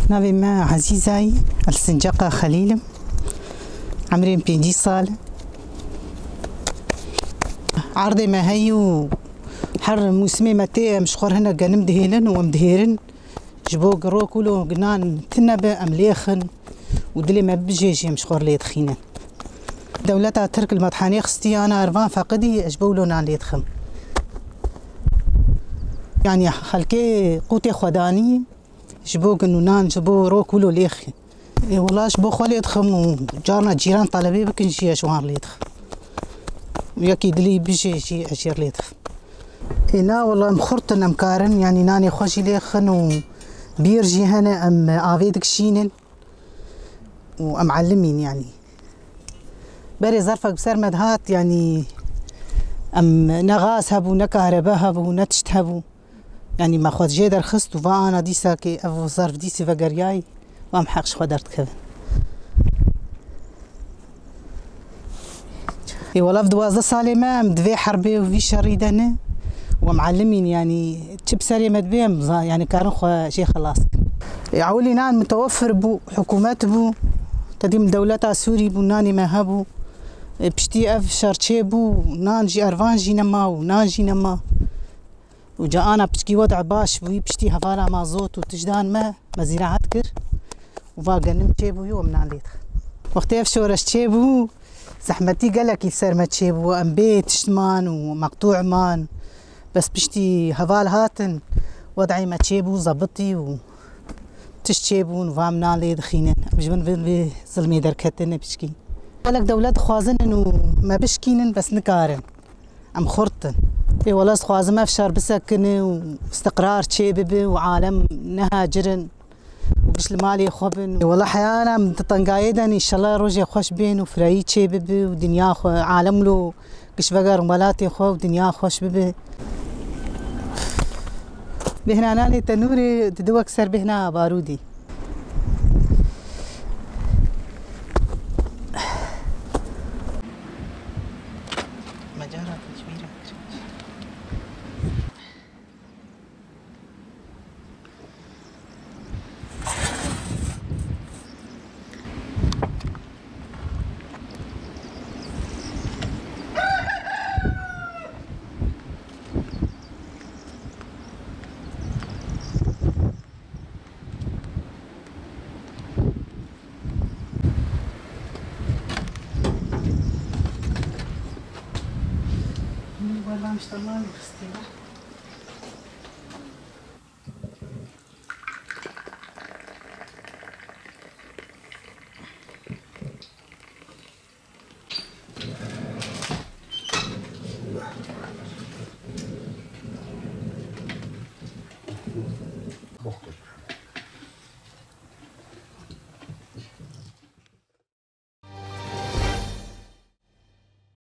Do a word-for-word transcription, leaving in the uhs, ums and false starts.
Navê me Ezîzayî, li Sincaqa Xelîl im. Emrê min pêncî sal e. Erdê me heyî û her mûsimê me tê, em ji xwe re hinek genim dihêlin û em dihêrin. Ji bo girok wilo nan tune be, em lêxin û dilê me bibije jî em ji xwe re lê dixînin. Dewleta Tirk li me dihanê xistî ana ervan feqidî, ez ji bo wilo nan lê dixim. Yanî xelkê qûtê xwe danî ji bo gin û nan, ji bo rok wilo lêxî. Ê wela ji bo xwe lê dixim û carna cîran telebê bikin jî ez ji wan lê dixim. Yekî dilî bijê jî ez jê lê dixim. Ê na wela em xurt in, em karin, yanî nanê xwe jî lê xin û bîr jî hene, em avê dikişînin û em elimîn yanî. Berê zerfek bi ser me dihat, yanî em ne gaz hebû, ne kahrebe hebû, ne tişt hebû. Yanî me xwe jê derxist û va ana dîsa kê ev zerf dîsî vegeriyayî, va em heq ji xwe derdikevin. Ê wela ev duwazdeh salê me em di vê herbê û vî şerî de ne û em elimîn, yanî çi bi serê me dibe em za-, yanî karin xwe jê xelas kin. Ê ewilî nan mitewefir bû, hikûmet bû, tedîm dewleta Sûrî bû, nanê me hebû. Ê piştî ev şer çêbû, nan jî ervan jî nema û nan jî nema. Û ca ana piçkî wed baş bûyî, piştî hevala mazot û tişt dan me, me zîraet kir û va genim çêbûyî û em nan lê dixin. Wextê ev şoreş çêbû, zehmetî gelekî li ser me çêbû, em bê tişt man û meqtû man. Bes piştî heval hatin, wed'ê me çêbû, zebitî û tişt çêbûn, va em nan lê dixînin. Em ji bin vê, vê zilmê derketine piçkî. Gelek dewlet dixwazin û me bişkînin, bes nikarin. Em xurt in. Ê wela ez dixwazim ev şer bisekine û istiqrar çê bibe û alem nehacirin û giş li malê xwe bin. Ê wela heyana em di tengayê de ne, înşellah rojê xweş bên û fireyî çê bibe û dinya xwe, alem lo giş vegerin welatê xwe û dinya xweş bibe. Bêhna nanê tenûrê dide wek ser bêhna barûdê. Me cara tecmîra kir. Min berdan ji te malê xistî.